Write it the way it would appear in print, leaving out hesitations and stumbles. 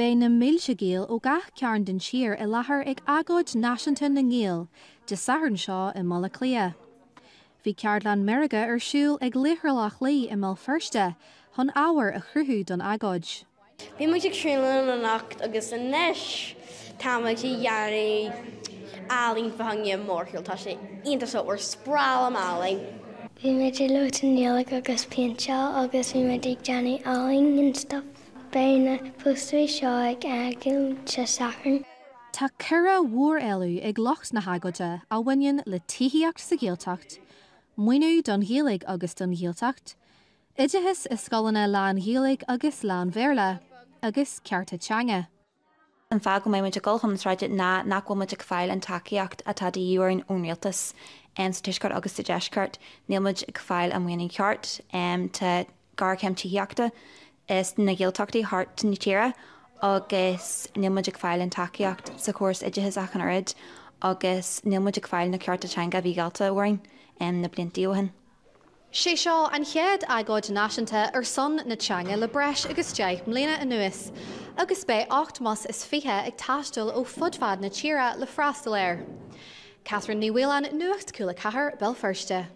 Beidh na mílte Gael ó gach cearn den tír i láthair ag Agóid Náisiúnta na nGael Dé Sathairn seo i mBaile Átha Cliath. Bhí ceardlann meirge ar siúl ag Laochra Loch Lao i mBéal Feirste chun ábhar a chruthú don agóid. Bhí muid ag triail anocht agus anois tá muid ag déanamh ealaín fá choinne mórshiúl. Tá sé iontach sultmhar, is breá liom ealaín. Bhí muid ag labhairt i nGaeilge agus péinteáil agus bhí muid ag déanamh ealaín and stuff. Beidh na póstaerí seo ag agóid Dé Sathairn. Tá 4 mhóréileamh ag lucht na hagóide a bhaineann le tithíocht sa Ghaeltacht, maoiniú don Ghaeilge agus don Ghaeltacht, oideachas i scoileanna lán-Ghaeilge agus lán-Bhéarla, agus cearta teanga. An fáth go mbeidh muid ag dul chun na sráide ná nach bhfuil muid ag fáil an tacaíocht atá de dhíth orainn ón rialtas sa tuaisceart agus sa deisceart. Níl muid ag fáil an maoiniú ceart. Tá géarchéim tithíochta sna Gaeltachtaí thart na tíre agus níl muid ag fáil an tacaíocht sa chóras oideachais ach an oiread agus níl muid ag fáil na cearta teanga a bhí geallta orainn na blianta ó shin. Sé seo an chéad agóid náisiúnta ar son na teanga le breis agus 10 mbliana anuas agus beidh 28 mbus ag taisteal ó fud fad na tíre le freastal air. Catherine Ní Mhaoláin, Nuacht Cúla 4, Béal Feirste.